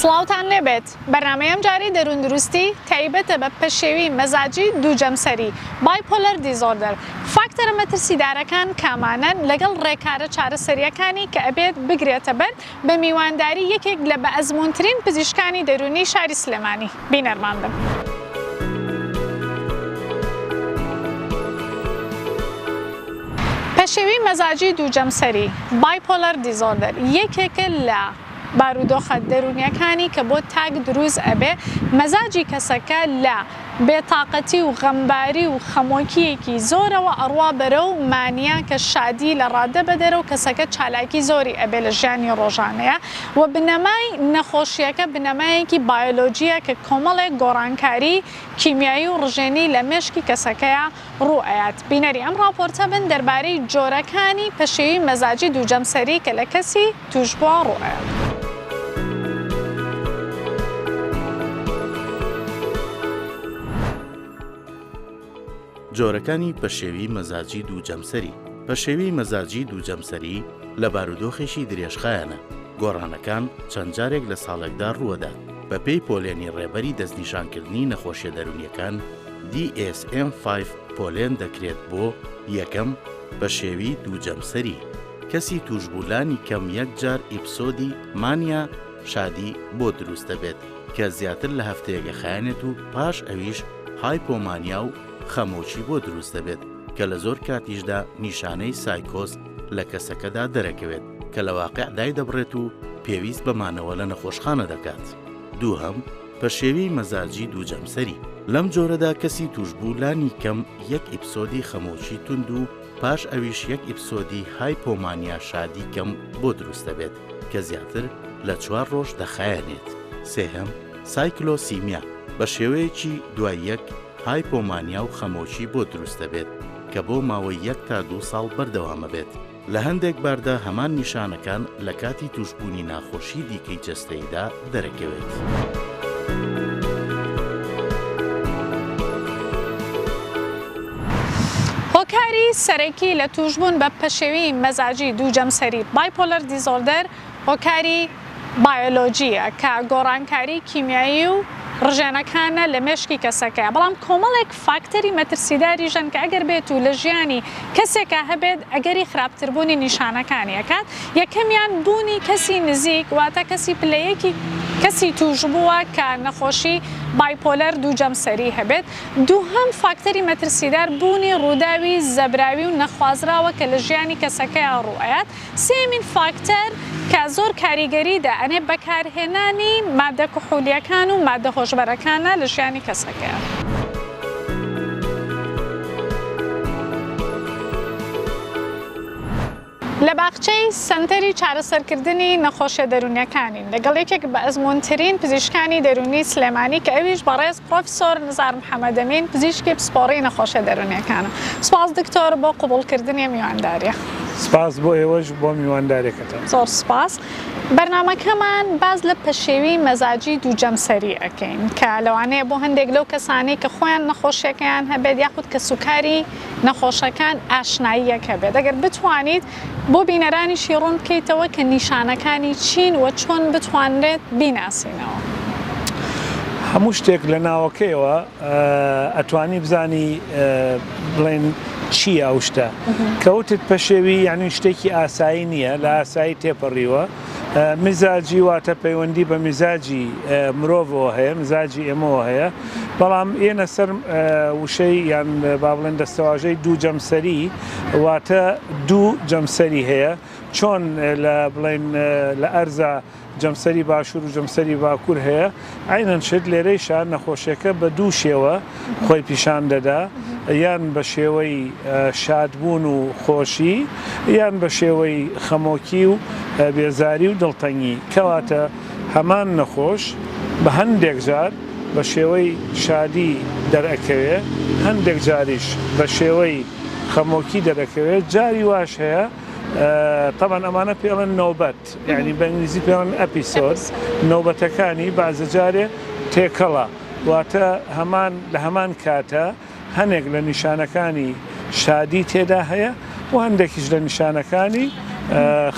سڵاوتان لێبێت بەرنامەی ئەمجارەی دەرووندروستی تایبەتە بە پەشێوی مەزاجی دووجەمسەری، Bipolar Disorder، فاکتەرە مەترسیدارەکان کامانەن لەگەڵ ڕێکارە چارەسەرییەکانی کە ئەبێت بگرێتە بەر بە میوانداری یەکێک لە بەئەزموونترین پزیشکانی دەروونی شاری سلێمانی بینەرمان بن. پەشێوی مەزاجی دووجەمسەری، Bipolar Disorder، یەکێکە لە بارودۆخە دەروونیەکانی کە بۆ تاک دروست ئەبێ، مەزاجی کەسەکە لە بێتاقەتی و غەمباری و خەمۆکییەکی زۆرەوە ئەڕوا بەرەو مانیا کە شادی لە ڕادە بەدەرە و کەسەکە چالاکی زۆری ئەبێ لە ژیانی ڕۆژانەیا و بنەمای نەخۆشییەکە بنەمایەکی بایۆلۆجییە کە کۆمەڵێک گۆڕانکاری کیمیایی و ڕژێنی لە مێشکی کەسەکەیا ڕوو ئەیات. بینەری ئەم ڕاپۆرتە بن دەربارەی جۆرەکانی پەشێوی مەزاجی دووجەمسەری کە لە کەسی تووشبووە ڕوو ئەیات. جۆرەکانی پەشێوی مەزاجی دووجەمسەری پەشێوی مەزاجی دووجەمسەری لە بارودۆخێکی درێژخایەنە، گۆڕانەکان چەند جارێک لە ساڵێکدا ڕووەدات، بەپێی پۆلێنی ڕێبەری دەستنیشانکردنی نەخۆشیە دەروونیەکان، DSM-5 پۆلێن دەکرێت بۆ، یەکەم، پەشێوی دووجەمسەری، کەسی تووشبوو لانی کەم یەک جار episode ی mania، شادی، بۆ دروست دەبێت کە زیاتر لە هەفتەیەک ئەخایەنێت و پاش ئەویش hypomania و خەمۆکی بۆ دروست دەبێت کە لە زۆر کاتیشدا نیشانەی سایکۆز لە کەسەکەدا دەرەکەوێت کە لە واقع دایدەبڕێت و پێویست بە مانەوە لە نەخۆشخانە دەکات. دووهەم، پەشێوی مەزاجی دووجەمسەری، لەم جۆرەدا کەسی تووشبوو لانی کەم یەک episode ی خەمۆکی توند و پاش ئەویش یەک episode ی hypomania شادی کەم بۆ دروست دەبێت کە زیاتر لە چوار ڕۆژ دەخایەنێت. سێهەم، cyclothymia، بە شێوەیەکی دوای یەک hypomania و خەمۆکی بۆ دروست دەبێت کە بۆ ماوەی یەک تا دوو ساڵ بەردەوامەبێت. لە هەندێک باردا هەمان نیشانەکان لە کاتی تووشبوونی ناخۆشی دیکەی جەستەییدا دەرەکەوێت. هۆکاری سەرەکی لە تووشبوون بە پەشێوی مەزاجی دووجەمسەری، Bipolar Disorder، هۆکاری بایۆلۆجییە کە گۆڕانکاری کیمیایی و ڕژێنەکانە لە مێشکی کەسەکەیا، بەڵام کۆمەڵێک فاکتەری مەترسیداریش هەن کە ئەگەر بێت و لە ژیانی کەسێکا هەبێت ئەگەری خراپتربوونی نیشانەکانی ئەکات، یەکەمیان بوونی کەسی نزیک واتە کەسی پلە یەکی کەسی تووشبووە کە نەخۆشی bipolar دووجەمسەری هەبێت، دووهەم فاکتەری مەترسیدار بوونی ڕووداوی زەبراوی و نەخوازراوە کە لە ژیانی کەسەکەیا ڕووئەیات، سێیەمین فاکتەر کە زۆر کاریگەری دائەنێ بەکارهێنانی مادە کحولیەکان و مادە هۆشبەرەکانە لە ژیانی کەسەکەیا. لە باخچەی سەنتەری چارەسەرکردنی نەخۆشیە دەروونیەکانین لەگەڵ یەکێک بە ئەزموونترین پزیشکانی دەروونی سلێمانی کە ئەویش بەڕێز پڕۆفیسۆر نزار محەمەدەمین پزیشکی پسپۆڕی نەخۆشیە دەروونیەکانە. سوپاس دکتۆر بۆ قبوڵکردنی ئەم میوانداریە. سپاس بۆ ئێوەش بۆ میوانداریەکەتان. زۆر سوپاس. بەرنامەکەمان باس لە پەشێوی مەزاجی دووجەمسەری ئەکەین کە لەوانەیە بۆ هەندێک لەو کەسانەی کە خۆیان نەخۆشیەکەیان هەبێت یاخود کەسوکاری نەخۆشەکان ئاشناییەک هەبێت ئەگەر بتوانیت بۆ بینەرانیشی ڕوون بکەیتەوە کە نیشانەکانی چین و چۆن بتوانرێت بیناسینەوە؟ هەموو شتێک لە ناوەکەیەوە ئەتوانی بزانی بڵێن چییە ئەو شتە کەوتت پەشێوی یعنی شتێکی ئاسایی نییە لە ئاسایی تێپەڕیوە میزاجی واتە پەیوەندی بە میزاجی مرۆڤەوە هەیە مزاجی ئێمەوە هەیە بەڵام ئێنە سەر وشەی یان با بڵێن دەستەواژەی دوو جەمسەری واتە دوو جەمسەری هەیە چۆن لە بڵێن لە ئەرزا جەمسەری باشوور و جەمسەری باکوور هەیە، عەینەن شت لێرەیشا نەخۆشیەکە بە دوو شێوە خۆی پیشان دەدا، یان بە شێوەی شادبوون و خۆشی، یان بە شێوەی خەمۆکی و بێزاری و دڵتەنگی. کەواتە هەمان نەخۆش بە هەندێک جار بە شێوەی شادی دەرئەکەوێ، هەندێک جاریش بە شێوەی خەمۆکی دەرئەکەوێ، جاری واش هەیە تەبعەن ئەمانە پێ ئەڵێن نۆبەت. یانی بە ئینگلیزی پێ ئەڵێن episode نۆبەتەکانی بەعزە جارێ تێکەڵە واتە هەمان لە هەمان کاتە هەنێک لە نیشانەکانی شادی تێدا هەیە و هەندێکیش لە نیشانەکانی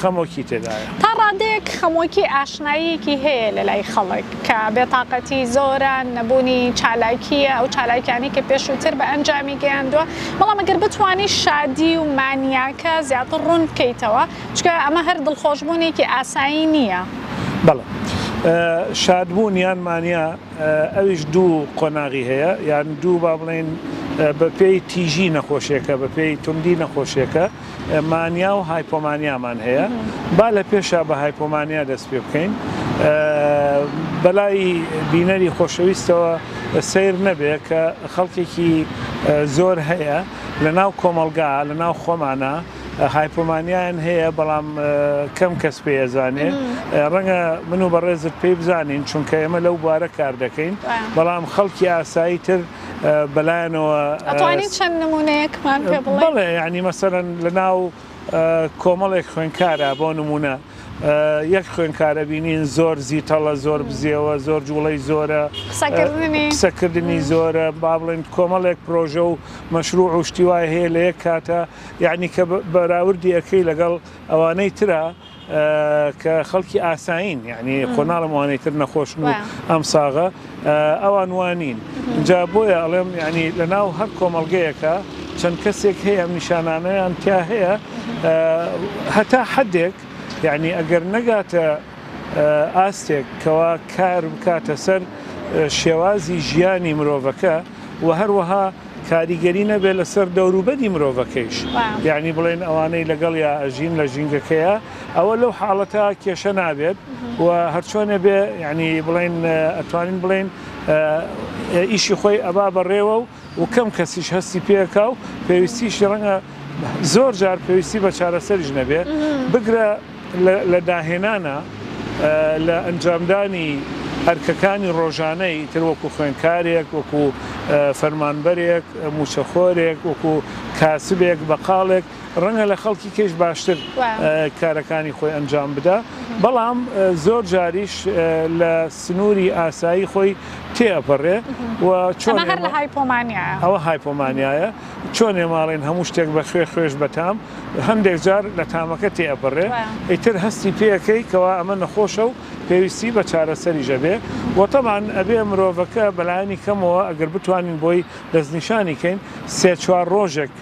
خەمۆکی تێدایە. تا ڕادەیەک خەمۆکی ئاشناییەکی هەیە لە لای خەڵک کە بێتاقەتی زۆرە، نەبوونی چالاکییە، ئەو چالاکیانەی کە پێشووتر بە ئەنجامی گەیاندووە، بەڵام ئەگەر بتوانی شادی و مانیاکە زیاتر ڕوون بکەیتەوە، چونکە ئەمە هەر دڵخۆشبوونێکی ئاسایی نییە. بەڵێ شادبوون یان مانیا ئەویش دوو قۆناغی هەیە یان دوو با بڵێین بەپێی تیژی نەخۆشیەکە بەپێی توندی نەخۆشیەکە مانیا و هایپۆمانیامان هەیە با لە پێشا بە هایپۆمانیا دەست پێ بکەین بەلای بینەری خۆشەویستەوە سەیر نەبێ کە خەڵکێکی زۆر هەیە لە ناو کۆمەڵگا لە ناو خۆمانە هایپۆمانیایان هەیە بەڵام کەم کەس پێی ئەزانێ ڕەنگە من و بەڕێزت پێی بزانین چونکە ئێمە لەو بوارە کار دەکەین بەڵام خەڵکی ئاسایی تر بەلایەنەوە ئەتوانی چەند نمونەیەکمان پێ بڵێ؟ بەڵێ یعنی مەسەلەن لە ناو کۆمەڵێک خوێنکارە بۆ نمونە یەک خوێنکارە بینین زۆر زیتەڵە زۆر بزێوە زۆر جوڵەی زۆرە قسەکردنی زۆرە با بڵێن کۆمەڵێک پرۆژە و مەشروع و شتی وای هەیە لە یەک کاتە یەعنی کە بەراوردی ئەکەی لەگەڵ ئەوانەی ترا کە خەڵکی ئاسایین یعنی خۆ ناڵم ئەوانەی تر نەخۆشن و ئەم ساغە ئەوان وانین جا بۆیە ئەڵێم یعنی لە ناو هەر کۆمەڵگەیەکە چەند کەسێک هەیە ئەم نیشانانەیان تیا هەیە هەتا حدێک یعنی ئەگەر نەگاتە ئاستێک کەوا کار بکاتە سەر شێوازی ژیانی مرۆڤەکە و هەروەها کاریگەری نەبێت لەسەر دەوروبەری مرۆڤەکەیش یعنی بڵێن ئەوانەی لەگەڵیا ئەژین لە ژینگەکەیە ئەوە لەو حاڵەتە کێشە نابێت و هەرچۆنێ بێ یعنی بڵێن ئەتوانین بڵێن ئیشی خۆی ئەبا بەڕێوە و و کەم کەسیش هەستی پێکا و پێویستیشی ڕەنگە زۆر جار پێویستی بە چارەسەریش نەبێ بگرە لە داهێنانە لە ئەنجامدانی ئەرکەکانی ڕۆژانەی تر وەکو خوێندکارێک، وەکو فەرمانبەرێک، مووچەخۆرێک، وەکو کاسبێک، بەقاڵێک، ڕەنگە لە خەڵکی کەیش باشتر کارەکانی خۆی ئەنجام بدا، بەڵام زۆر جاریش لە سنووری ئاسایی خۆی تێئەپەڕێ و چۆن ئەمە هەر لە هایپۆمانیایە. ئەوە هایپۆمانیایە. چۆن ئێمە ئەڵێین هەموو شتێک بە خوێ خوێش بە تام، هەندێک جار لە تامەکە تێئەپەڕێ ئیتر هەستی پێئەکەی کەوا ئەمە نەخۆشە و پێویستی بە چارەسەریش ئەبێ و تەبعەن ئەبێ مرۆڤەکە بەلایەنی کەمەوە ئەگەر بتوانین بۆی دەستنیشانی کەین سێ چوار ڕۆژێک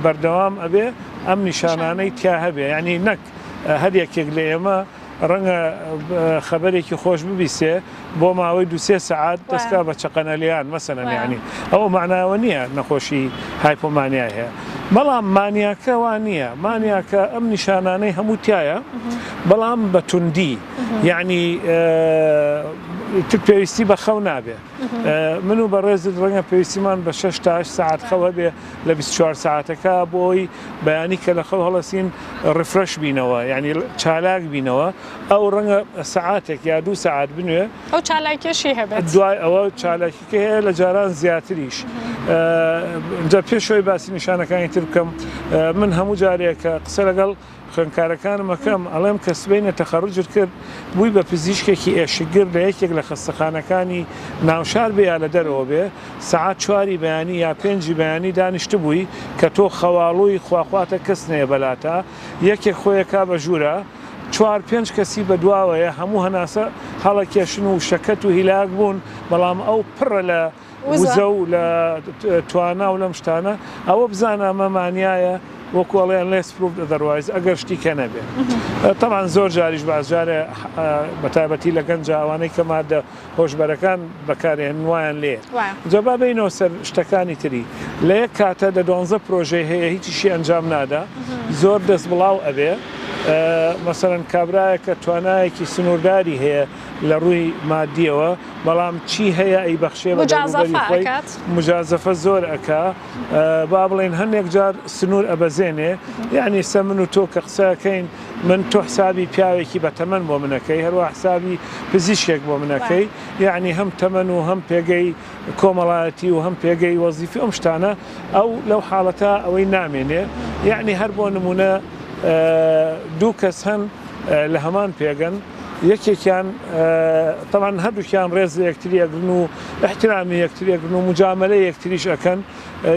بەردەوام ئەبێ ئەم نیشانانەی تیا هەبێ یانی نەک هەر یەکێک لە ئێمە ڕەنگە خەبەرێکی خۆش ببیسێ بۆ ماوەی دو سێ سەعات دەستکا بە چەقەنەلیان مەسەلەن یانی ئەوە مەعناوە نییە نەخۆشی هایپۆمانیای هەیە بەڵام مانیاکە وا نییە مانیاکە ئەم نیشانانەی هەموو تایە بەڵام بە توندی یعنی تر پێویستی بە خەو نابێ من و بەڕێزت ڕەنگە پێویستیمان بە 6 تا ساعت خەو هەبێ لە 24 ساعتەکە بۆی بەیانی کە لە خەو هەڵەسین ڕفرەش بینەوە یعنی چالاک بینەوە ئەو ڕەنگە سەعاتێک یا دوو سەعات بنوێ. ئەو چالاکیەشی هەبێت. دوای ئەوە چالاکیکە هەیە لە جاران زیاتریش. جا پێش ئەوەی باسی نیشانەکانی تر بکەم من هەموو جارێک کە قسە لەگەڵ خوێندکارەکانم ئەکەم ئەڵێم کە سبەینێ تەخەڕوجت کرد بووی بە پزیشکێکی ئێشکگر لە یەکێک لە خەستەخانەکانی ناوشار بێ یا لە دەرەوە بێ سەعات چواری بەیانی یا پێنجی بەیانی دانیشتبووی کە تۆ خەواڵووی خواخواتە کەس نەیە بەلاتا یەکێک خۆیەکا بە ژوورا چوار پێنج کەسی بەدواوەیە هەموو هەناسە هەڵەکێشن و شەکەت و هیلاک بوون بەڵام ئەو پڕە لە وزە و لە توانا و لەم شتانە ئەوە بزانە ئەمە مانیایە وەکو ئەڵێن unless proved otherwise ئەگەر شتی کە نەبێ تەبعەن زۆر جاریش بازجارێ بەتایبەتی لە گەنجە ئەوانەی کە مادە هۆشبەرەکان بەکارێنن وایان لێیە جا با بێینەوە سەر شتەکانی تری لە یەک کاتە دە دوانزە پرۆژەی هەیە هیچیشی ئەنجام نادا زۆر دەست بڵاو ئەبێ مەسەرەن کابرایەکە توانایەکی سنوورداری هەیە لە ڕووی مادیەوە بەڵام چی هەیە ئەی بەخشێ بە دەوروبەری خۆی مجازەفە زۆر ئەکا با بڵێن هەندێک جار سنوور ئەبەزێنێ یعنی سە من و تۆ کە قسەکەین من تۆ حسابی پیاوێکی بە تەمەن بۆ منەکەی هەروە حسابی پزیشکێک بۆ منەکەی یعنی هەم تەمەن و هەم پێگەی کۆمەڵایەتی و هەم پێگەی وەزیفی ئەم شتانە ئەو لەو حاڵەتە ئەوەی نامێنێ یعنی هەر بۆ نمونە دوو کەس هەن لە هەمان پێگەن یەکێکیان تەبعەن هەردووکیان ڕێز لە یەکتری ئەگرن و ئیحترامی یەکتری ئەگرن و موجامەلەی یەکتریش ئەکەن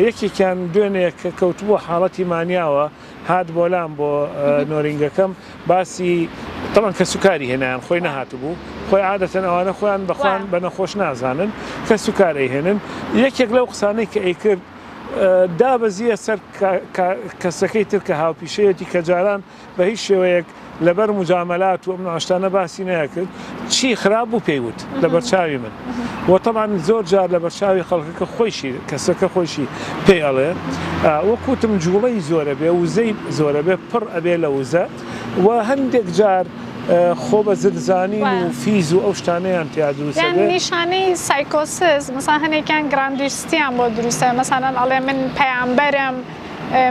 یەکێکیان دوێنێ کە کەوتبووە حاڵەتی مانیاوە. هات بۆ لام بۆ نۆرینگەکەم باسی تەبعەن کەسوکاری هێنایان خۆی نەهاتبوو خۆی عادەتەن ئەوانە خۆیان بەخۆیان بە نەخۆش نازانن کەسوکار ئەیهێنن یەکێک لەو قسانەی کە ئەیکرد دابەزیە سەر کەسەکەی تر کە هاوپیشەیەتی کە جاران بە هیچ شێوەیەک لەبەر موجامەلات و ئەم شتانە باسی نەکرد چی خراپ بوو پێی وت لەبەر چاوی من و تەبعەن زۆر جار لەبەر چاوی خەڵکەکە خۆیشی کەسەکە خۆیشی پێی ئەڵێ وەکوتم جوڵەی زۆرە بێ وزەی زۆرە بێ پڕ ئەبێ لە وزە و هەندێک جار خۆ بە زلزانین و فیز و ئەو شتانەیان تیا دروست یان ئەبێ. نیشانەی سایکۆسس مەسەلەن هەنێکیان گراندیستیان بۆ دروستە مەسەلەن ئەڵێ من پەیامبەرم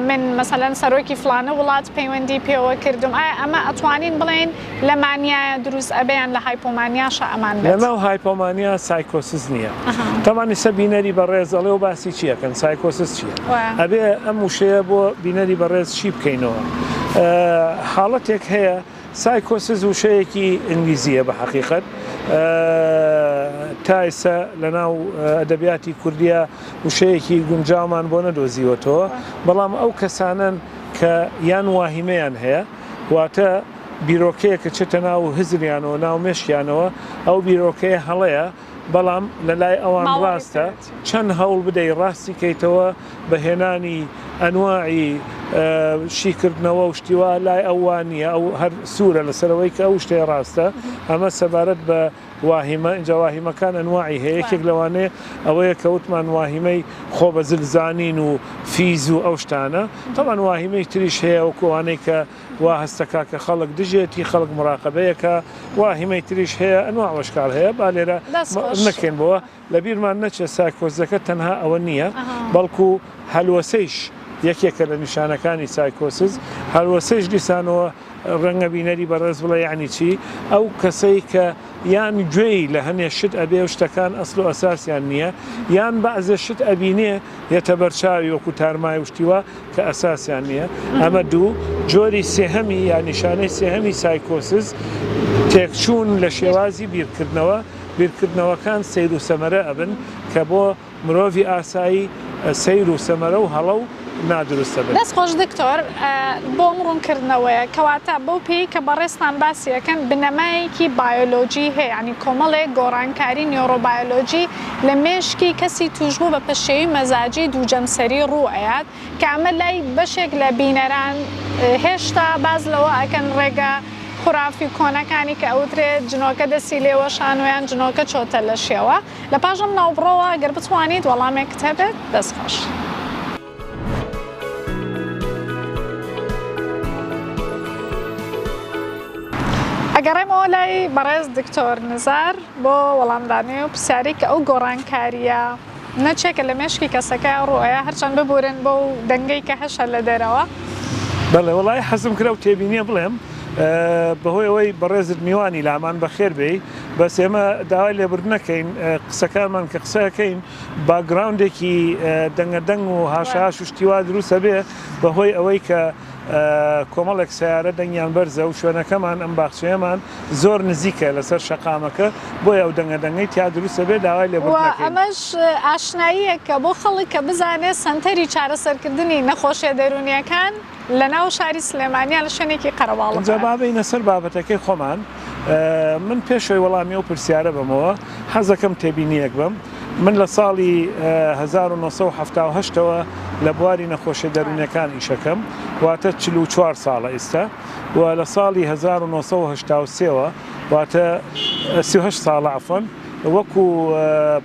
من مەسەلەن سەرۆکی فڵانە وڵات پەیوەندی پێوە کردوم ئایا ئەمە ئەتوانین بڵێین لە مانیایە دروست ئەبێ یان لە hypomania شا ئەمان بێت؟ لەناو hypomania psychosis نییە تەبعەن ئیسە بینەری بەڕێز ئەڵێ و باسی چی ئەکەن سایکۆسس چییە ئەبێ ئەم وشەیە بۆ بینەری بەڕێز شی بکەینەوە حاڵەتێک هەیە سایکۆسس وشەیەکی ئینگلیزییە بە حەقیقەت تا ئێستا لەناو ئەدەبیاتی کوردیە وشەیەکی گونجاومان بۆ نەدۆزیوەتەوە بەڵام ئەو کەسانەن کە یان واهیمەیان هەیە واتە بیرۆکەیەک کە چێتە ناو هزریانەوە ناو مێشکیانەوە ئەو بیرۆکەیە هەڵەیە بەڵام لە لای ئەوان ڕاستە چەند هەوڵ بدەی ڕاستی کەیتەوە بە هێنانی ئەنواعی شیکردنەوە و شتی وا لای ئەو وا نییە ئەو هەر سوورە لەسەرەوەی کە ئەو شتەیە ڕاستە ئەمە سەبارەت بە واهیمە ئینجا واهیمەکان ئەنواعی هەیە یەکێک لەوانەیە ئەوەیە کە وتمان واهیمەی خۆ بە زل زانین و فیز و ئەو شتانە تەبعەن واهیمەی تریش هەیە وەکو ئەوانەی کە وا هەستەکا کە خەڵک دژێتی خەڵک مراقەبەیەکە واهیمەی تریش هەیە ئەنواع وەشکال هەیە با لێرە نەکەین بۆوە لەبیرمان نەچێت سایکۆزەکە تەنها ئەوە نییە بەڵکو هەلوەسەیش یەکێکە لە نیشانەکانی سایکۆسز هەلوەسەیش دیسانەوە ڕەنگە بینەری بەڕێز بڵێ یەعنی چی؟ ئەو کەسەی کە یان گوێی لە هەنێ شت ئەبێ و شتەکان ئەسڵ و ئەساسیان نییە، یان بەعزێ شت ئەبینێ یەتە بەر چاوی وەکوو تارمای و شتی وا کە ئەساسیان نییە. ئەمە دوو. جۆری سێهەمی یا نیشانەی سێهەمی سایکۆسز تێکچوون لە شێوازی بیرکردنەوە، بیرکردنەوەکان سەیر و سەمەرە ئەبن کە بۆ مرۆڤی ئاسایی سەیر و سەمەرە و هەڵە و نادروستە بن. دەست خۆش دکتۆر بۆ ئەم ڕوونکردنەوەیە. کەواتە بەو پێیەی کە بەڕێزتان باسی ئەکەن بنەمایەکی بایۆلۆجی هەیە یانی کۆمەڵێک گۆڕانکاری نیۆرۆبایۆلۆجی لە مێشکی کەسی تووشبوو بە پەشێوی مەزاجی دووجەمسەری ڕوو ئەیات کە ئەمە لای بەشێک لە بینەران هێشتا باس لەوە ئەکەن ڕێگە خورافی کۆنەکانی کە ئەوترێت جنۆکە دەستی لێوەشانوە یان جنۆکە چۆتە لەشیەوە لە پاش ئەم ناوبڕەوە گەر بتوانیت وەڵامێکت هەبێت دەست خۆش. ئەگەڕێمەوە لای بەڕێز دکتۆر نزار بۆ وەڵامدانەوەی ئەو پرسیارەی کە ئەو گۆڕانکارییە نەچێکە لە مێشکی کەسەکە ڕوئەیا هەرچەند ببورن بەو دەنگەی کە هەشە لە دەرەوە. بەڵێ وەڵایی حەزم کرد ئەو تێبینیە بڵێم بەهۆی ئەوەی بەڕێزت میوانی لامان بەخێر بێی بەس ئێمە داوای لێبوردن ئەکەین قسەکانمان کە قسە ئەکەین background ێکی دەنگە دەنگ و هاشهاش و شتی وا دروست ئەبێ بەهۆی ئەوەی کە کۆمەڵێک سەیارە دەنگیان بەرزە و شوێنەکەمان ئەم باخچەیەمان زۆر نزیکە لەسەر شەقامەکە بۆیە ئەو دەنگە دەنگەی تیا دروست ئەبێ داوای لێبوردن و ئەکەین. ئەمەش ئاشناییەکە بۆ خەڵک کە بزانێت سەنتەری چارەسەرکردنی نەخۆشیە دەروونیەکان لە ناو شاری سلێمانیە لە شوێنێکی ئینجا قەرەباڵغە. با بێینە سەر بابەتەکەی خۆمان، من پێش ئەوەی وەڵامی ئەو پرسیارە بەمەوە حەزەکەم تێبینییەک بەم، من لە ساڵی 1970 ەوە لە بواری نەخۆشیە دەروونیەکان ئیشەکەم واتە 44 ساڵە ئیستا و لە ساڵی 1983 ەوە واتە 38 ساڵە عەفوەن وەکو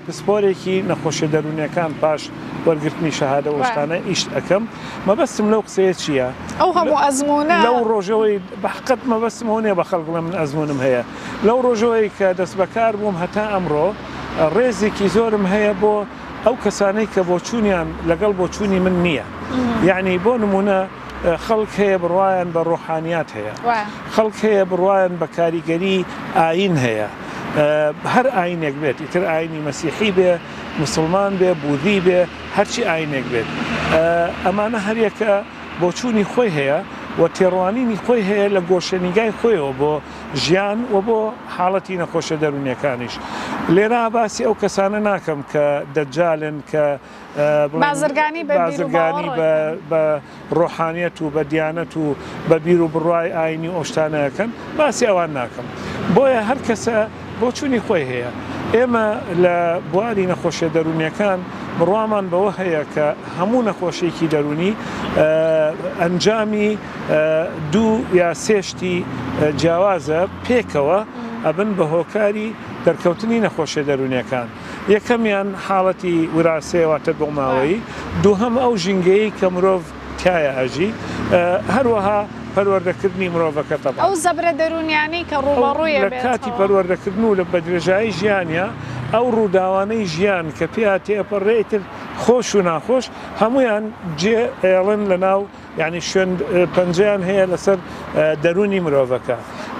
پسپۆرێکی نەخۆشیە دەروونیەکان پاش وەرگرتنی شەهادە و شتانە ئیش ئەکەم مەبەستم لەو قسەیە چییە؟ ئەو هەموو ئەزموونە. لەو ڕۆژەوەی بە حەقت مەبەستم ئەوە نییە بە خەڵک بڵێم من ئەزموونم هەیە لەو ڕۆژەوەی کە دەستبەکار بووم هەتا ئەمڕۆ ڕێزێکی زۆرم هەیە بۆ ئەو کەسانەی کە بۆچوونیان لەگەڵ بۆچوونی من نییە یعنی بۆ نمونە خەڵک هەیە بڕوایان بە ڕۆحانیات هەیە خەڵک هەیە بڕوایان بە کاریگەری ئاین هەیە هەر ئاینێک بێت ئیتر ئاینی مەسیحی بێ مسلمان بێ بوذی بێ هەرچی ئاینێک بێت ئەمانە هەریەکە بۆچوونی خۆی هەیە و تێڕوانینی خۆی هەیە لە گۆشەنیگای خۆیەوە بۆ ژیان و بۆ حاڵەتی نەخۆشە دەروونیەکانیش. لێرە باسی ئەو کەسانە ناکەم کە دەجالن کە بازرگانی بە بازرگانی بە ڕۆحانیەت و بە دیانەت و بە بیر و بڕوای ئاینی و ئەو شتانە ئەکەن باسی ئەوان ناکەم بۆیە هەر کەسە بۆچوونی خۆی هەیە ئێمە لە بواری نەخۆشیە دەروونیەکان بڕوامان بەوە هەیە کە هەموو نەخۆشیەکی دەروونی ئەنجامی دوو یا سێ شتی جیاوازە پێکەوە ئەبن بە هۆکاری دەرکەوتنی نەخۆشیە دەروونیەکان. یەکەمیان حاڵەتی وراسەیە واتە بۆماوەیی، دووهەم ئەو ژینگەیەی کە مرۆڤ تیایا ئەژی، هەروەها پەروەردەکردنی مرۆڤەکە تەبعەن. ئەو زەبرە دەروونیانەی کە ڕووبەڕووی لە کاتی ئەبێتەوە. پەروەردەکردن و بە درێژایی ژیانیا ئەو ڕووداوانەی ژیان کە پێیا تێئەپەڕێ ئیتر خۆش و ناخۆش هەموویان جێ ئەیەڵن لەناو یانی شوێن پەنجەیان هەیە لەسەر دەروونی مرۆڤەکە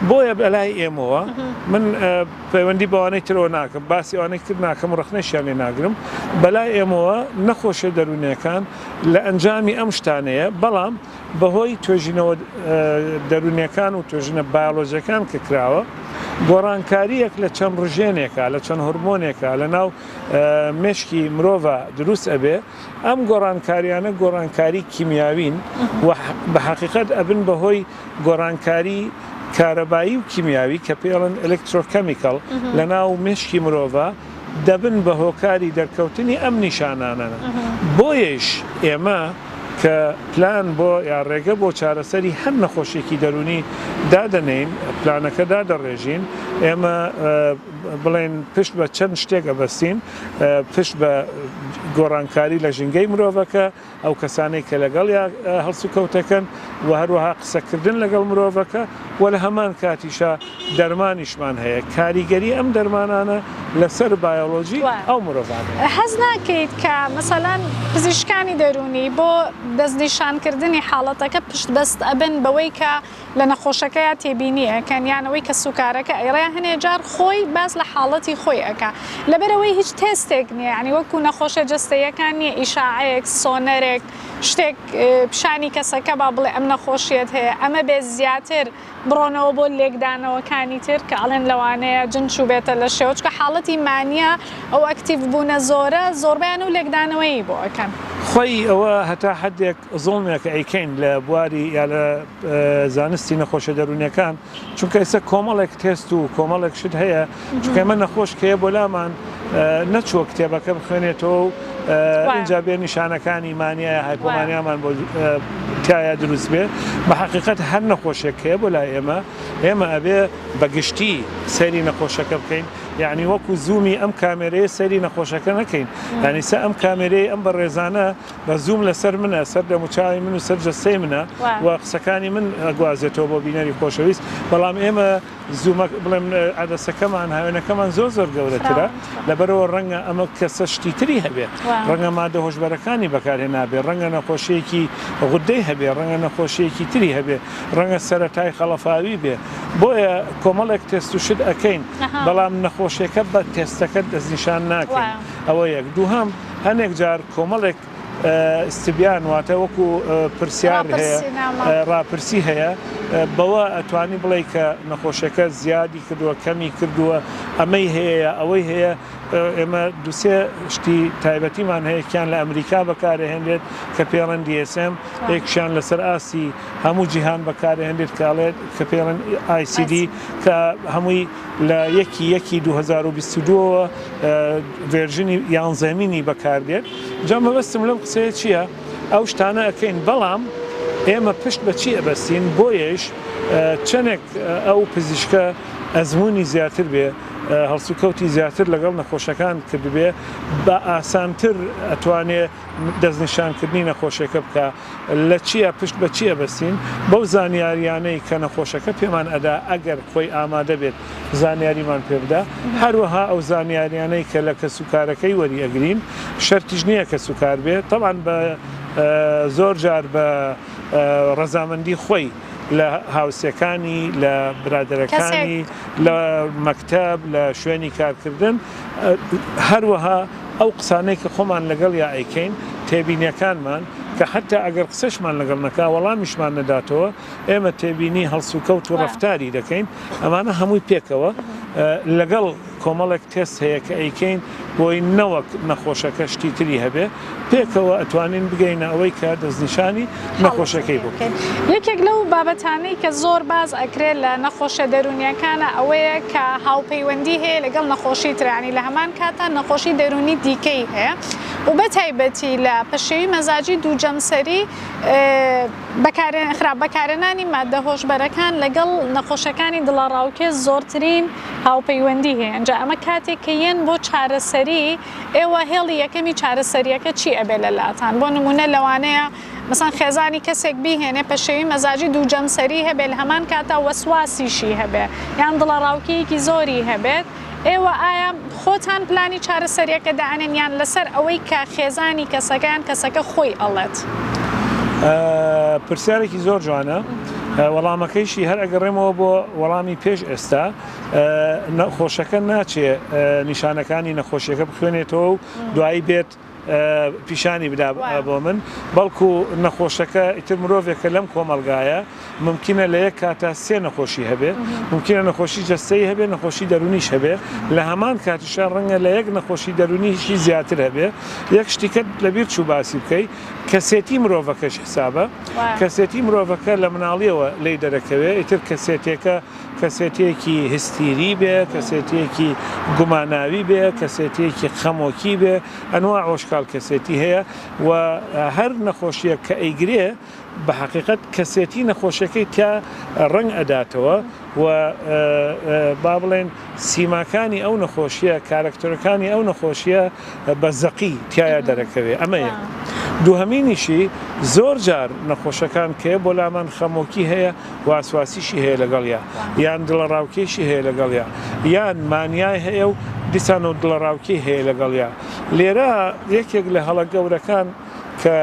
بۆیە بەلای ئێمەوە من پەیوەندی بەوانەی ترەوە ناکەم باسی ئەوانەی تر ناکەم ڕەخنەشیان لێ ناگرم بەلای ئێمەوە نەخۆشیە دەروونیەکان لە ئەنجامی ئەم شتانەیە بەڵام بەهۆی توێژینەوە دەروونیەکان و توێژینە بایۆلۆجیەکان کە کراوە گۆڕانکاریەک لە چەند ڕژێنێکە لە چەند هۆرمۆنێکە لە ناو مێشکی مرۆڤە دروست ئەبێ ئەم گۆڕانکاریانە گۆڕانکاری کیمیاوین و بە حەقیقەت ئەبن بە هۆی گۆڕانکاری کارەبایی و کیمیاوی کە پێی ئەڵێن Electrochemical لە ناو مێشکی مرۆڤا دەبن بە هۆکاری دەرکەوتنی ئەم نیشانانە. بۆیەیش ئێمە کە پلان بۆ یا ڕێگە بۆ چارەسەری هەر نەخۆشیەکی دەروونی دادەنێین، پلانەکە دادەڕێژین، ئێمە بڵێین پشت بە چەند شتێک ئەبەستین، پشت بە گۆڕانکاری لە ژینگەی مرۆڤەکە، ئەو کەسانەی کە لەگەڵیا هەڵسوکەوتەکەن و هەروەها قسەکردن لەگەڵ مرۆڤەکە و لە هەمان کاتیشا دەرمانیشمان هەیە، کاریگەری ئەم دەرمانانە لەسەر بایۆلۆجی ئەو مرۆڤانەیە. هەست ناکەیت کە مەسەلەن پزیشکانی دەروونی بۆ دەستنیشانکردنی حاڵەتەکە پشتبەست ئەبن بەوەی کە لە نەخۆشەکەیا تێبینی ئەکەن یان ئەوەی کەسوکارەکە ئەیڵێ هەنێ جار خۆی باس لە حاڵەتی خۆی ئەکا لەبەرئەوەی هیچ تێستێک نیە یانی وەکو نەخۆشە جەستەییەکان نیە ئیشاعەیەک سۆنەرێک شتێک پیشانی کەسەکە با بڵێ ئەم نەخۆشیەت هەیە ئەمە بێ زیاتر بڕۆنەوە بۆ لێکدانەوەکانی تر کە ئەڵێن لەوانەیە جن چوبێتە لەشێوە چونکە حاڵەتی مانیا ئەو ئەکتیڤ بوونە زۆرە زۆربەیان و لێکدانەوەیی بۆ ئەکەن. خۆی ئەوە هەتا حەدێک زوڵمێکە ئەیکەین لە بواری یا لە زانستی نەخۆشە دەروونیەکان چونکە ئێستا کۆمەڵێک تێست و کۆمەڵێک شت هەیە چونکە ئێمە نەخۆش کەیە بۆ لامان نەچووە کتێبەکە بخوێنێتەوە و ئینجا بێ نیشانەکانی مانیا یا هایپۆمانیامان بۆ تایە دروست بێ بە حەقیقەت هەر نەخۆشێک کەیە بۆ لای ئێمە ئێمە ئەبێ بە گشتی سەیری نەخۆشەکە بکەین یعنی وەکو زوومی ئەم کامێرەیە سەیری نەخۆشەکە نەکەین یعنی سە ئەم کامێرەی ئەم بەڕێزانە بە زووم لەسەر منە، سەر دەموچاوی من و سەر جەستەی منە و قسەکانی من ئەگوازێتەوە بۆ بینەری خۆشەویست، بەڵام ئێمە زوومە بڵێم عەدەسەکەمان هاوێنەکەمان زۆر زۆر گەورەترە، لەبەرئەوە ڕەنگە ئەمە کەسە شتی تری هەبێ، ڕەنگە مادە هۆشبەرەکانی بەکارهێنابێ، ڕەنگە نەخۆشییەکی غودەی هەبێ، ڕەنگە نەخۆشییەکی تری هەبێ، ڕەنگە سەرەتای خەڵەفاوی بێ، بۆیە کۆمەڵێک تێست و شت ئەکەین، بەڵام نەخۆشیەکە بە تێستەکە دەستنیشان ناکەین، ئەوە یەک. دووهەم، هەنێک جار کۆمەڵێک استبیان واتە وەکو پرسیار هەیە ڕاپرسی هەیە بەوە ئەتوانی بڵێ کە نەخۆشیەکە زیادی کردووە کەمی کردووە ئەمەی هەیە یا ئەوەی هەیە ئێمە دوسێ شتی تایبەتیمان هەیە کیان لە ئەمریکا بەکارهێنرێت کە پێڵەن DSM یەکشیان لەسەر ئاستی هەموو جیهان بەکارهێنرێت کە ئەڵێت کە پێڵەن ICD کە هەمووی لە یەکی یەکی 2022 ەوە ڤێرژنی یانزەمینی بەکاردێت جا مەبەستم لەم قسەیە چییە ئەو شتانە ئەکەین بەڵام ئێمە پشت بە چی ئەبەستین بۆیەش چەندێک ئەو پزیشکە ئەزمموی زیاتر بێ هەڵسوکەوتی زیاتر لەگەڵ نەخۆشەکان کردبێ بە ئاسانتر ئەتوانێ دەستنیشانکردنی نەخۆشیەکە بکا، لە چیە پشت بە چی ئەبەستین؟ بەو زانیاریانەی کە نەخۆشەکە پێمان ئەدا ئەگەر خۆی ئامادە بێت زانیاریمان پێ بدا، هەروەها ئەو زانیاریانەی کە لە کەسوکارەکەی وەری ئەگرین، شەرتیش نیە کەسوکار بێ، تەبعەن بە زۆر جار بە ڕەزامەندی خۆی لە هاوسێکانی، لە برادەرەکانی، لە مەکتەب، لە شوێنی کارکردن، هەروەها ئەو قسانەی کە خۆمان لەگەڵیا ئەیکەین، تێبینیەکانمان، کە حەتا ئەگەر قسەشمان لەگەڵ نەکا، وەڵامیشمان نەداتەوە، ئێمە تێبینی هەڵسوکەوت و ڕەفتاری دەکەین، ئەمانە هەمووی پێکەوە. لەگەڵ کۆمەڵێک تێست هەیە کە ئەیکەین بۆی نەوەک نەخۆشەکە شتی تری هەبێ، پێکەوە ئەتوانین بگەینە ئەوەی کە دەستنیشانی نەخۆشەکەی بۆ بکەین. یەکێک لەو بابەتانەی کە زۆر باس ئەکرێت لە نەخۆشیە دەروونیەکانە ئەوەیە کە هاوپەیوەندی هەیە لەگەڵ نەخۆشی تر یانی لە هەمان کاتا نەخۆشی دەروونی دیکەی هەیە و بە تایبەتی لە پەشێوی مەزاجی دوو جەمسەری خراپ بەکارهێنانی ماددە هۆشبەرەکان لەگەڵ نەخۆشەکانی دڵەڕاوکێ زۆرترین هاوپەیوەندی هەیە ئینجا ئەمە کاتێک کە یەن بۆ چارەسەری ئێوە هێڵی یەکەمی چارەسەریەکە چی ئەبێ لە لاتان بۆ نمونە لەوانەیە مەسەن خێزانی کەسێک بیهێنێ پەشێوی مەزاجی دووجەمسەری هەبێ لە هەمان کاتا وەسواسیشی هەبێ یان دڵەڕاوکێیەکی زۆری هەبێت ئێوە ئایا خۆتان پلانی چارەسەریەکە دائەنێن یان لەسەر ئەوەی کە خێزانی کەسەکە یان کەسەکە خۆی ئەڵێت؟ پرسیارێکی زۆر جوانە وەڵامەکەیشی هەر ئەگەڕێمەوە بۆ وەڵامی پێش ئێستا نەخۆشەکە ناچێ نیشانەکانی نەخۆشیەکە بخوێنێتەوە و دوایی بێت پیشانی بدا بۆ من بەڵکو نەخۆشەکە ئیتر مرۆڤێکە لەم کۆمەڵگایە ممکنە لە یەک کاتا سێ نەخۆشی هەبێ ممکنە نەخۆشی جەستەیی هەبێ نەخۆشی دەرونیش هەبێ لە هەمان کاتیشا ڕەنگە لە یەک نەخۆشی دەرونیشی زیاتر هەبێ یەک شتیکەت لەبیر چوو باسی بکەی کەسێتی مرۆڤەکەش حسابە کەسێتی مرۆڤەکە لە مناڵیەوە لی دەرەکەوێ ئیتر کەسێتێکە کەسێتیەکی هستیری بێ، کەسێتیەکی گوماناوی بێ، کەسێتیەکی خەمۆکی بێ، ئەنواع وەشکال کەسێتی هەیە و هەر نەخۆشیەک کە ئەیگرێ بە حەقیقەت کەسێتی نەخۆشیەکەی تیا ڕەنگ ئەداتەوە و با بڵێن سیماکانی ئەو نەخۆشیە، کارەکتەرەکانی ئەو نەخۆشیە بە زەقی تیایا دەرەکەوێ ئەمە یەک. دووهەمینیشی زۆر جار نەخۆشەکان کە بۆ لامان خەمۆکی هەیە واسواسیشی هەیە لەگەڵیا یان دڵەڕاوکێشی هەیە لەگەڵیا یان مانیای هەیە و دیسان و دڵەڕاوکێی هەیە لەگەڵیا لێرە یەکێک لە هەڵە گەورەکان کە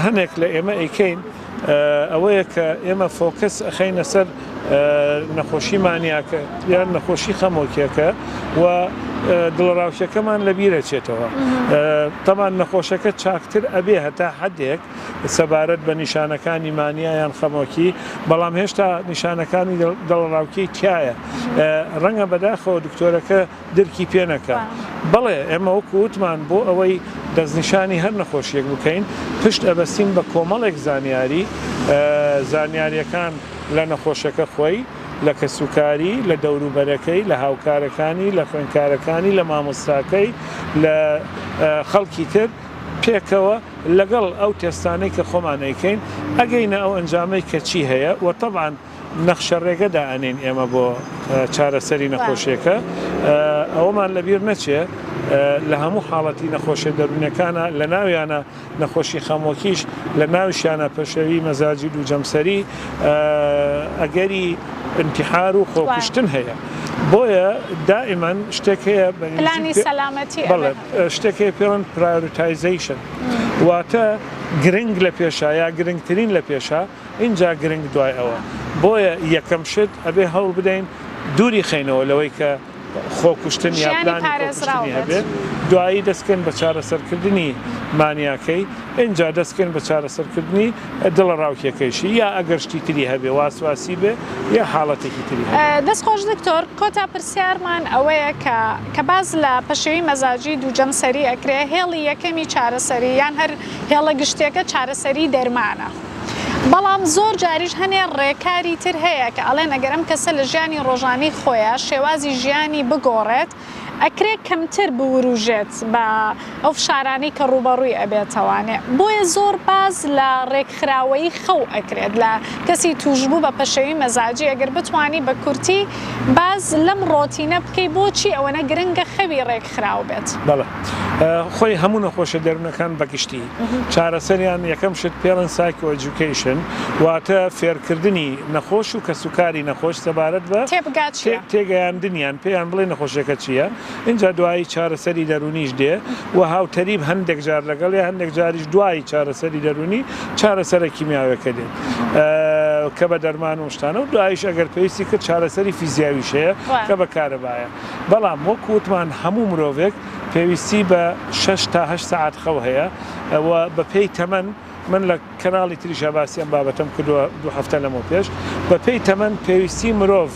هەنێک لە ئێمە ئەیکەین ئەوەیە کە ئێمە focus ئەخەینە سەر نەخۆشی مانیاکە یان نەخۆشی خەمۆکیەکە و دڵەڕاوکێکەمان لەبیرەچێتەوە تەمان نەخۆشەکە چاکتر ئەبێ هەتا حدێک سەبارەت بە نیشانەکانی مانیا یان خەمۆکی، بەڵام هێشتا نیشانەکانی دڵەڕاوکێی تیایە. ڕەنگە بەداخەوە دکتۆرەکە درکی پێ نەکا. بەڵێ ئێمە وەکو وتمان بۆ ئەوەی دەستنیشانی هەر نەخۆشییەک بکەین، پشت ئەبەستین بە کۆمەڵێک زانیاری، زانیارییەکان لە نەخۆشەکە خۆی، لە کەسوکاری، لە دەوروبەرەکەی، لە هاوکارەکانی، لە خوێندکارەکانی، لە مامۆستاکەی، لە خەڵکی تر پێکەوە لەگەڵ ئەو تێستانەی کە خۆمان ئەیکەین ئەگەینە ئەو ئەنجامەی کە چی هەیە و تەبعەن نەخشە ڕێگە دائەنێین ئێمە بۆ چارەسەری نەخۆشیەکە ئەوەمان لەبیر نەچێ لە هەموو حاڵەتی نەخۆشیە دەروونیەکانە لە ناویانە نەخۆشی خەمۆکیش لە ناویشیانە پەشێوی مەزاجی دوو جەمسەری ئەگەری انتحار و خۆکوشتن هەیە بۆیە دائیمەن شتێک هەیە پلانی سەلامەتی بەڵێ شتێک هەیە پێڵن prioritization واتە گرنگ لە پێشا یا گرنگترین لە پێشا ئینجا گرنگ دوای ئەوە بۆیە یەکەم شت ئەبێ هەوڵ بدەین دووری خەینەوە لەوەی کە خۆکوشتن یا پلانی خۆکوشتنی هەبێت دوایی دەستکەن بە چارەسەرکردنی مانیاکەی ئینجا دەستکەن بە چارەسەرکردنی دڵەڕاوکێکەیشی یا ئەگەر شتی تری هەبێ واسواسی بێ یا حاڵەتێکی تری هەبێ. دەست خۆش دکتۆر، کۆتا پرسیارمان ئەوەیە کە کە باس لە پەشێوی مەزاجی دووجەمسەری ئەکرێ هێڵی یەکەمی چارەسەری یان هەر هێڵە گشتیەکە چارەسەری دەرمانە بەڵام زۆر جاریش هەنێ ڕێکاری تر هەیە کە ئەڵێن ئەگەر ئەم کەسە لە ژیانی ڕۆژانەی خۆیا شێوازی ژیانی بگۆڕێت ئەکرێ کەمتر بوروژێت بە ئەو فشارانەی کە ڕووبەڕووی ئەبێتەوانێ بۆیە زۆر باس لە ڕێکخراوەیی خەو ئەکرێت لە کەسی توشبوو بە پەشێوی مەزاجی ئەگەر بتوانی بە کورتی باس لەم ڕۆتینە بکەی بۆچی ئەوەنە گرنگە خەوی ڕێکخراو بێت؟ بەڵێ خۆی هەموو نەخۆشە دەروونەکان بە گشتی چارەسەریان یەکەم شت پێڵن psychoeducation واتە فێرکردنی نەخۆش و کەسوکاری نەخۆش سەبارەت بە تێبگات چیە؟ تێگەیاندنیان پێیان بڵێ نەخۆشیەکە چیە ئینجا دوایی چارەسەری دەروونیش دێ و هاوتەریب هەندێک جار لەگەڵی هەندێک جاریش دوایی چارەسەری دەروونی چارەسەرە کیمیاویەکە دێت کە بە دەرمان و شتانە و دواییش ئەگەر پێویستی کرد چارەسەری فیزیاویش هەیە کە بە کارەبایە بەڵام وەکو وتمان هەموو مرۆڤێک پێویستی بە شەش تا هەشت سەعات خەو هەیە و بە پێی تەمەن من لە کەناڵی تریشا باسی ئەم بابەتەم کردووە دوو هەفتە لەمەو پێش، بە پێی تەمەن پێویستی مرۆڤ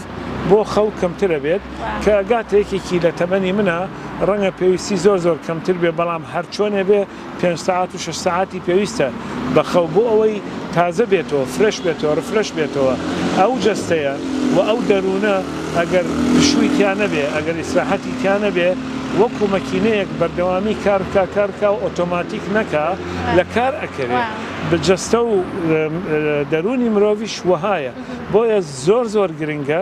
بۆ خەو کەمتر ئەبێت کە ئەگاتە یەکێکی لە تەمەنی منا ڕەنگە پێویستی زۆر زۆر کەمتر بێ بەڵام هەرچۆنێ بێ پێنج سەعات و شەش سەعاتی پێویستە بە خەو بۆ ئەوەی تازە بێتەوە fresh بێتەوە refresh بێتەوە ئەو جەستەیە و ئەو دەروونە ئەگەر پشووی تیا نەبێ ئەگەر ئیسراحەتی تیا نەبێ وەکو مەکینەیەک بەردەوامی کار بکا کار بکا و ئۆتۆماتیک نەکا لە کار ئەکەوێ جەستە و دەروونی مرۆڤیش وەهایە بۆیە زۆر زۆر گرنگە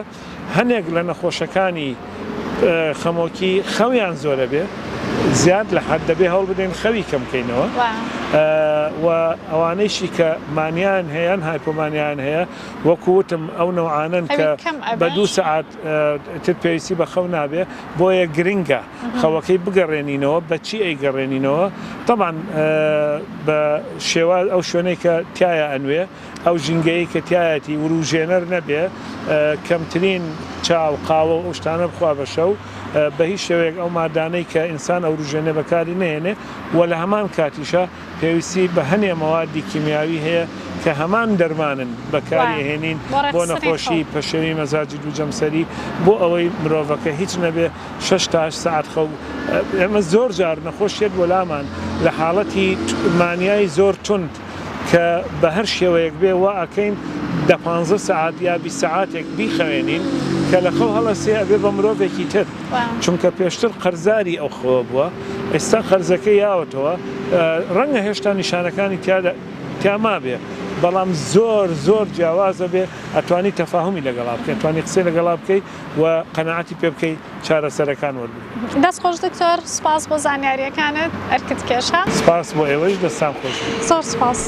هەنێک لە نەخۆشەکانی خەمۆکی خەویان زۆرە بێ زیاد لە حەد دەبێ هەوڵ بدەین خەوی کەم کەینەوە و ئەوانەیشی کە مانیان هەیە یان hypomania یان هەیە وەکو وتم ئەو نەوعانەن کە بە دوو سەعات تر پێویستی بە خەو نابێ بۆیە گرنگە خەوەکەی بگەڕێنینەوە بەچی ئەیگەڕێنینەوە تەبعەن بە شێواز ئەو شوێنەی کە تایە ئەنوێ ئەو ژینگەیەی کە تیایەتی وروژێنەر نەبێ، کەمترین چا و قاوە و ئەو شتانە بخوا بە شەو، بە هیچ شێوەیەک ئەو مادانەی کە ئینسان ئەوروژێنێ بەکاری نەهێنێ و لە هەمان کاتیشا پێویستی بە هەنێ مەوادی کیمیاوی هەیە کە هەمان دەرمانن بەکاری ئەهێنین بۆ نەخۆشی پەشێوی مەزاجی دووجەمسەری بۆ ئەوەی مرۆڤەکە هیچ نەبێ شەش تا هەشت سەعات خەو ئێمە زۆر جار نەخۆش یەت بۆ لامان لە حاڵەتی مانیای زۆر توند کە بە هەر شێوەیەک بێ وا ئەکەین دە پانزە سەعات یا 20 سەعاتێک بیخەوێنین کە لە خەو هەڵەسێ ئەبێ بە مرۆڤێکی تر چونکە پێشتر قەرزاری ئەو خەوە بووە ئێستا قەرزەکەی یاوەتەوە ڕەنگە هێشتا نیشانەکانی تیادا تیا مابێ بەڵام زۆر زۆر جیاوازە بێ ئەتوانی تەفاهمی لەگەڵا بکەی ئەتوانی قسەی لەگەڵا بکەی و قەناعەتی پێ بکەی چارەسەرەکان وەربگری. دەست خۆش دکتۆر سوپاس بۆ زانیاریەکانت ئەرکت کێشا. سپاس بۆ ئێوەیش دەستان خۆش بێت. زۆر سپاس.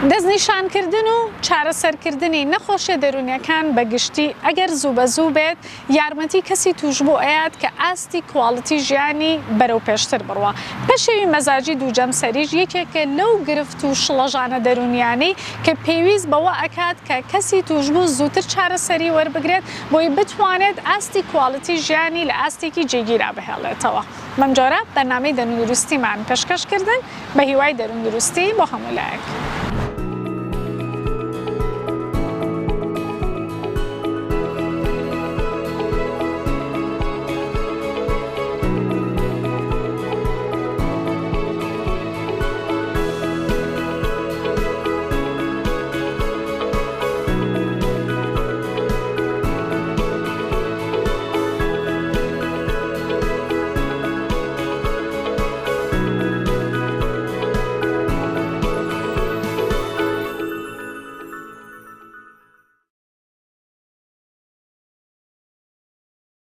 دەستنیشانکردن و چارەسەرکردنی نەخۆشیە دەروونیەکان بە گشتی ئەگەر زوو بە زوو بێت یارمەتی کەسی تووشبوو ئەیات کە ئاستی quality ژیانی بەرەو پێشتر بڕوا. پەشێوی مەزاجی دووجەمسەریش یەکێکە لەو گرفت و شڵەژانە دەروونیانەی کە پێویست بەوە ئەکات کە کەسی تووشبوو زووتر چارەسەری وەربگرێت بۆی بتوانێت ئاستی quality ژیانی لە ئاستێکی جێگیرا بهێڵێتەوە. بەمجۆرە بەرنامەی دەرووندروستیمان پێشکەش کردن بە هیوای دەرووندروستی بۆ هەموو لایەک.